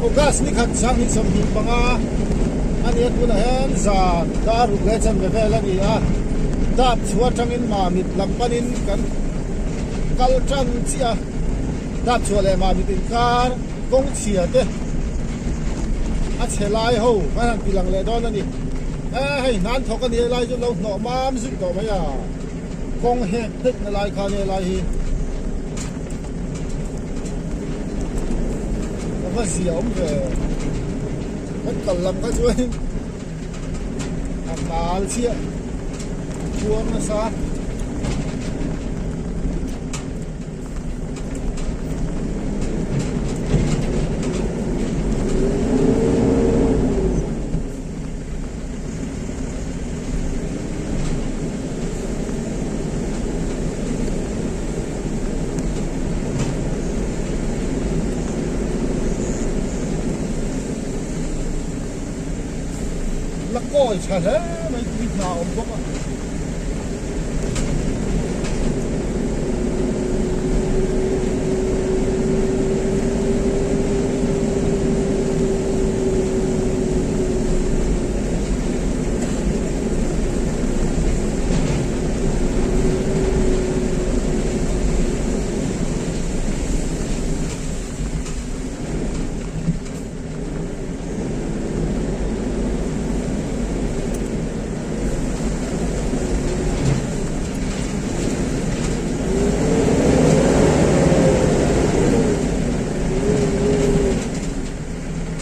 August ni khat 2025 a ni a, tunah hian zan dar ruk leh chanve vel a ni a, dap chhuah atangin Mamit lam panin kan kal tan chiah a, dap chhuah leh Mamit inkar kawng chhia te a chhe lai ho kan han ti lang leh dawn a ni. E hei hnan thawk a ni lai chu lo hnawh mam zui tawh mai a, kawng hek hek na lai kha nia lai hi. Ka va zia awm ve kan kal lam kha chuan a hmal chiah khuar nasa. La kawi tha hle mai tui hna a awm bawk a.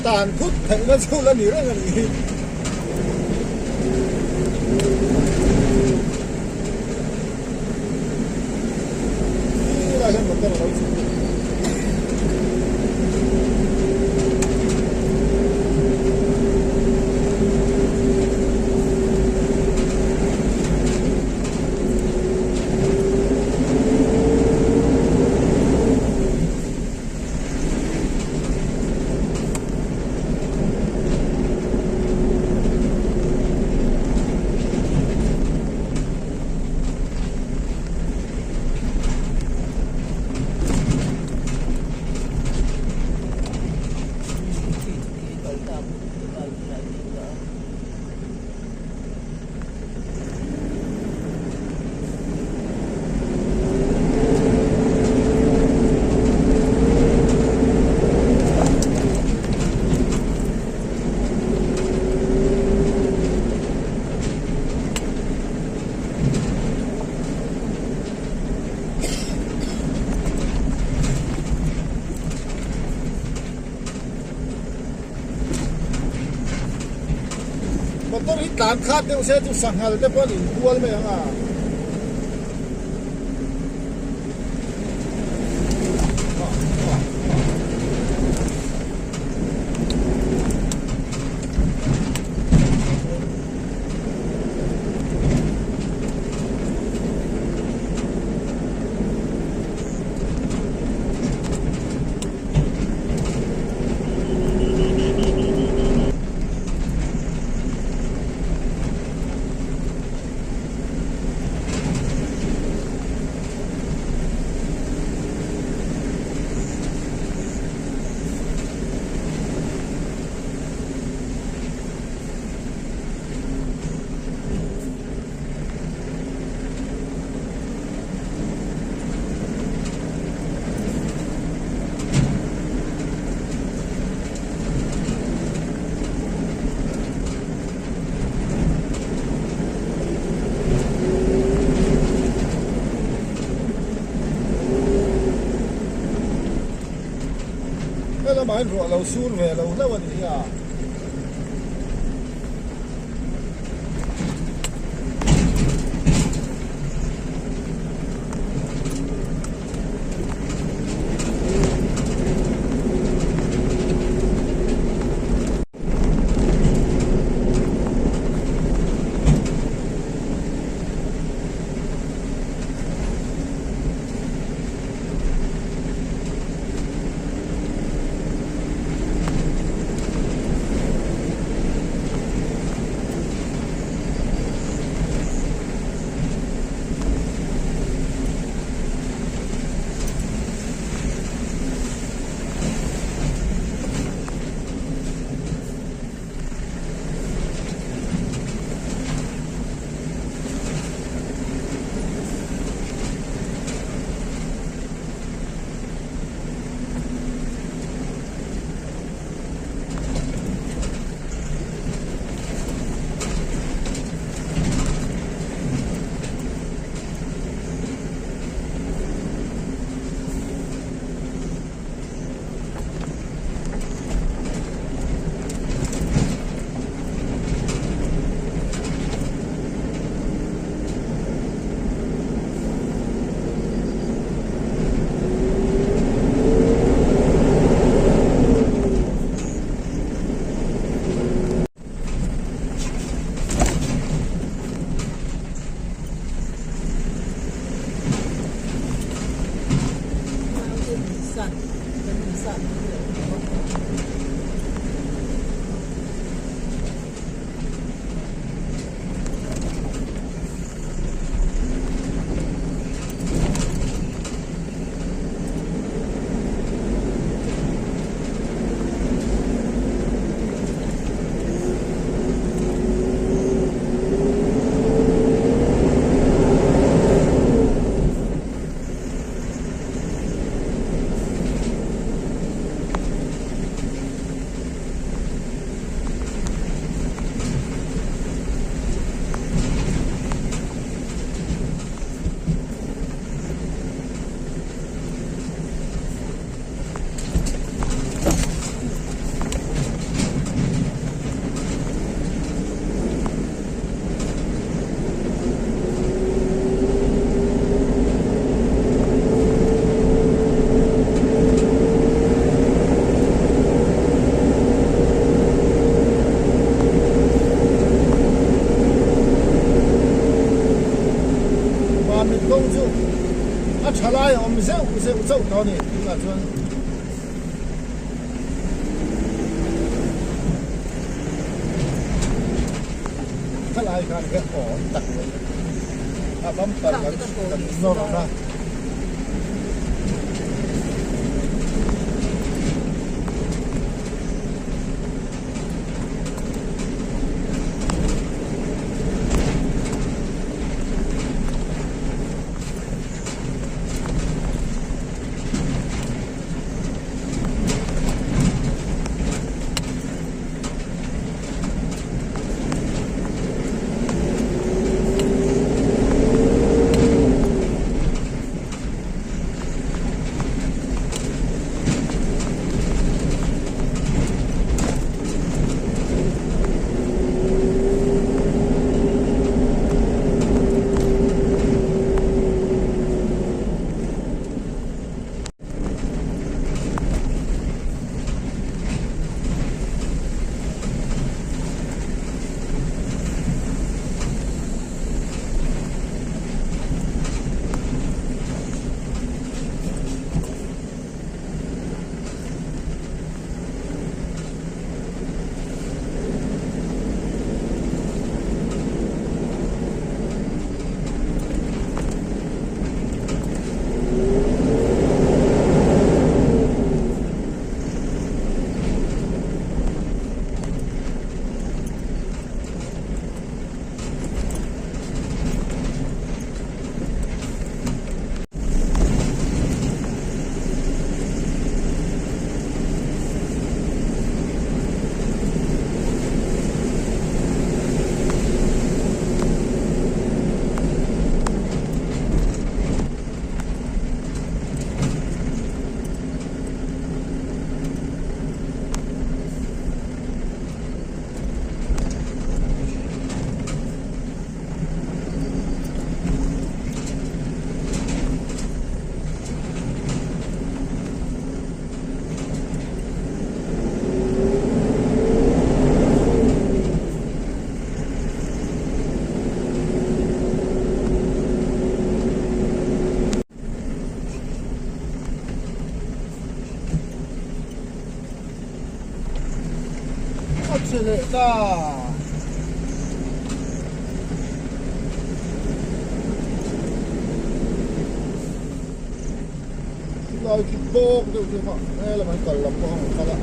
Tan phut theihna chu la ni reng a nih hi. Helai hian motor a lo chhuk a. Motor hi tlan khat deuh se chu sanghal te pawh an inbual mai ang a. Helamah hian ruah lo sur ve lo hlauh a ni hi a. Thalai a awm zeuh zeuh chauh tawh a ni tunah chuan. Thalai khan ka awm tak mai a bumper kan kan nawr a. A che leh ta. Lai khi bawk deuh chu kha he lamah hian kal lam pawh a rawn kal a.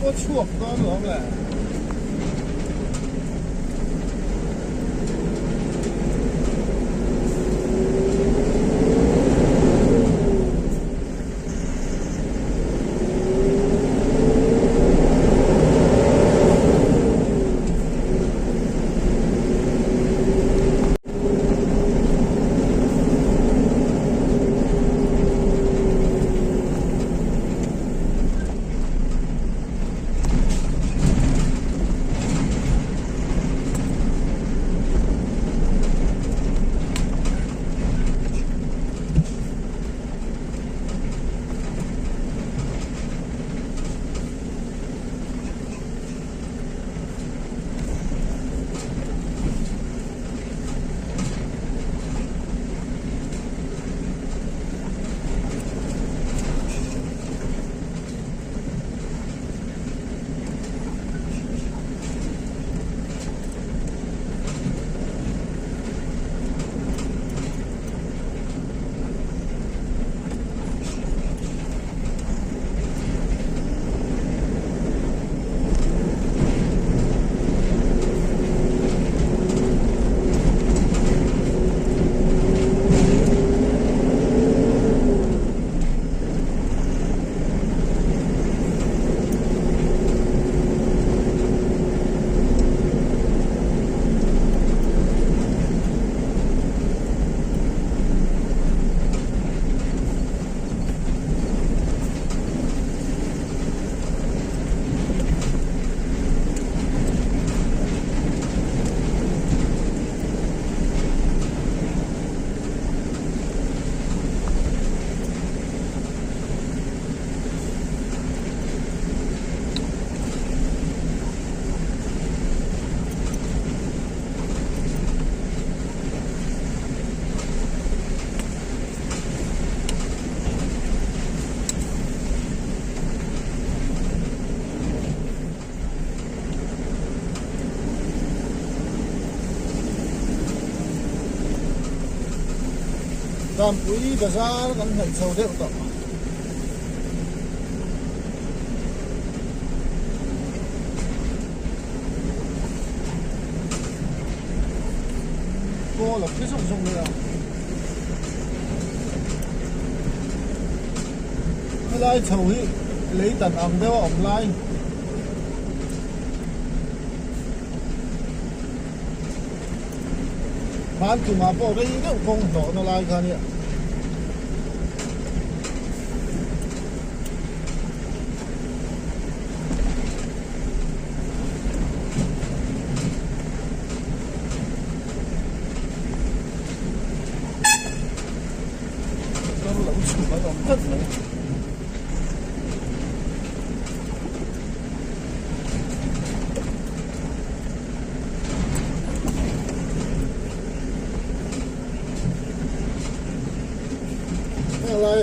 pawh chhuak dawn alawm le. Dampui bazar kan hnaih chho deuh tawh. Kawl a thi zung zung mai a. Helai chho hi lei dan ang deuh a awm lai. Hman tumah pawh rei deuh kawng hnawhna lai kha nia. Motor lo chhuk an awm tlat mai. Helai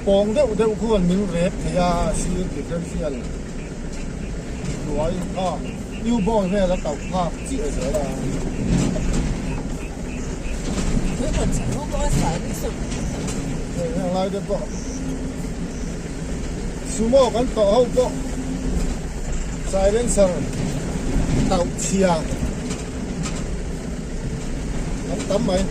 pawng deuh deuh khuan min rep thei a sir differential hnuai kha new boy vel a tauh phak chiah zel a. Helai te pawh sumo kan tawh ho pawh silencer tauh chhia an tam mai.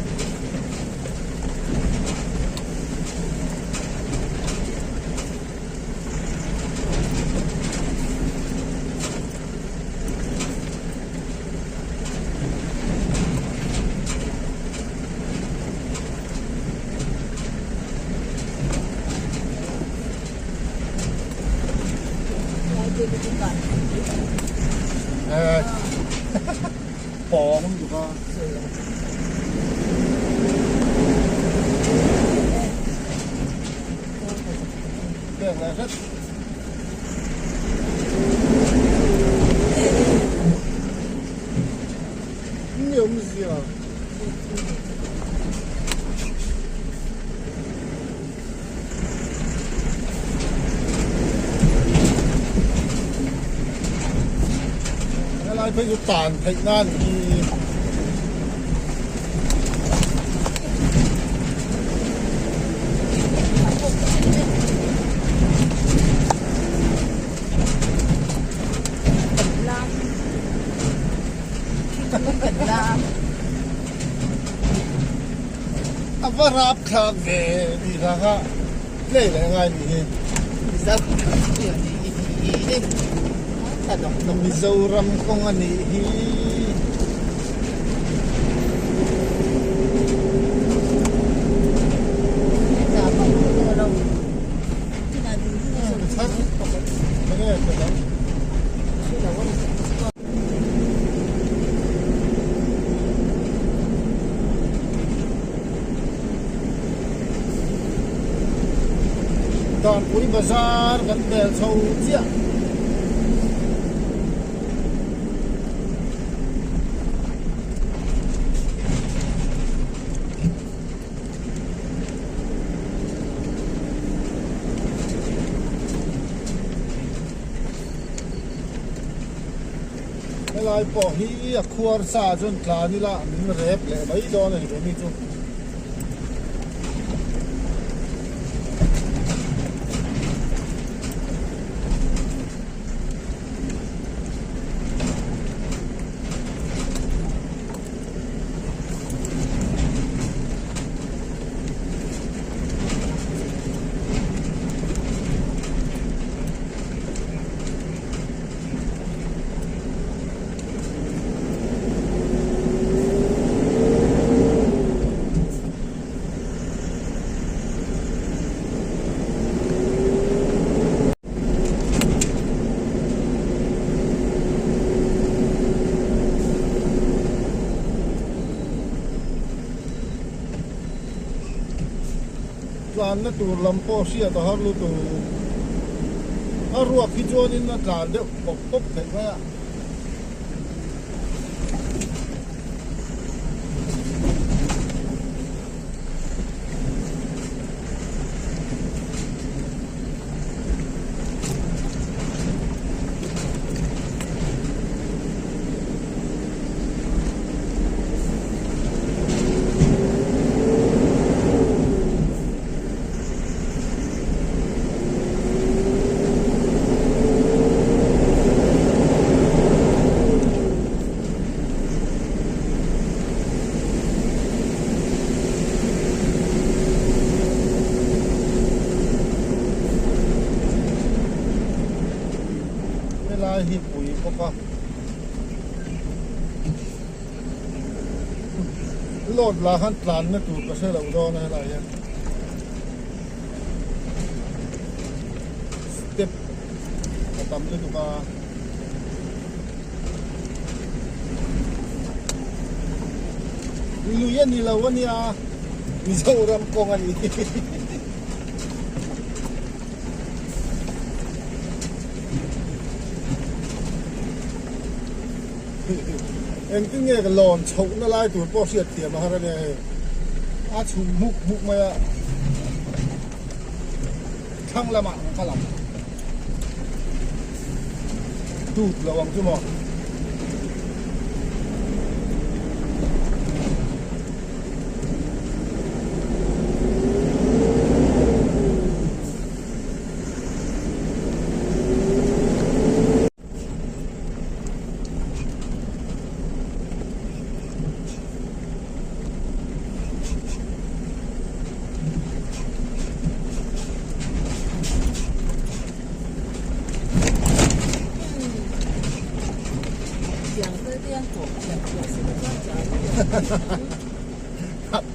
Pawng tuk a. Pek leh hret. Ni awmzia. Helai phei chu tan theih nan hi A va rap thlak ve tih hla kha play leh ngai nih hi. Mizoram kawng a nih hi. Danpui bazar kan pel chho chiah. Helai pawh hi a khuar sa chuan tlan ila min rep leh mai dawn a ni keini chu. Tlanna tur lam pawh hriat a har lutuk. A ruak hi chuanin a tlan deuh pawp pawp theih mai a. Helai hi pui bawk a load lah khan tlanna tur ka hre lo dawn a helai hian step a tam lutuk a. Lui a ni lo a nia Mizoram kawng a ni. Engtin nge ka lawn chhohna lai tur pawh hriat thiam a har a nia hei. A chhum hmuk hmuk mai a. Thlang lamah an kal ang. Tut lo ang chu maw.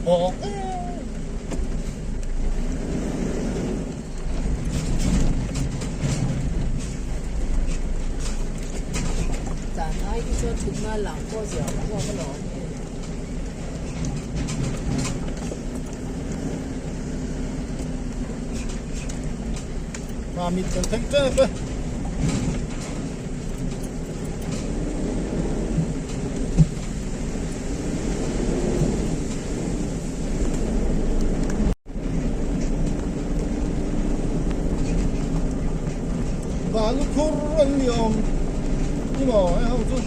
Bawk. Mamit kan thleng tep e. Balu khur an ni awm ni maw hei ho chu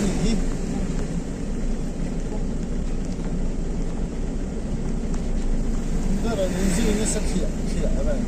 ni hi. Ber an inzui nasa thliah thliah reng.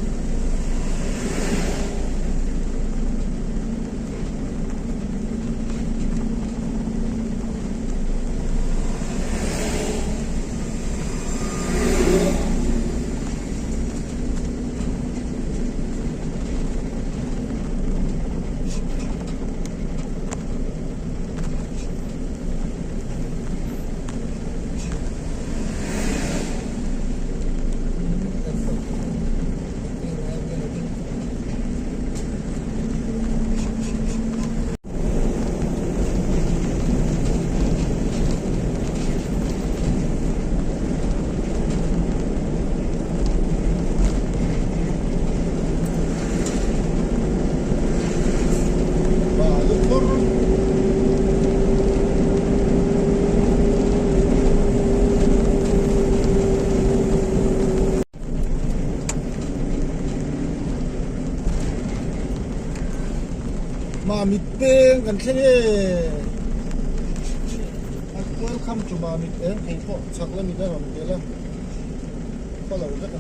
Mamit peng kan thleng e. Welcome to Mamit eng thei pawh chhak lamin a rawn tel a, follow vek a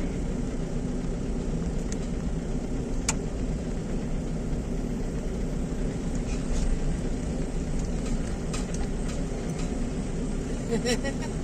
ni.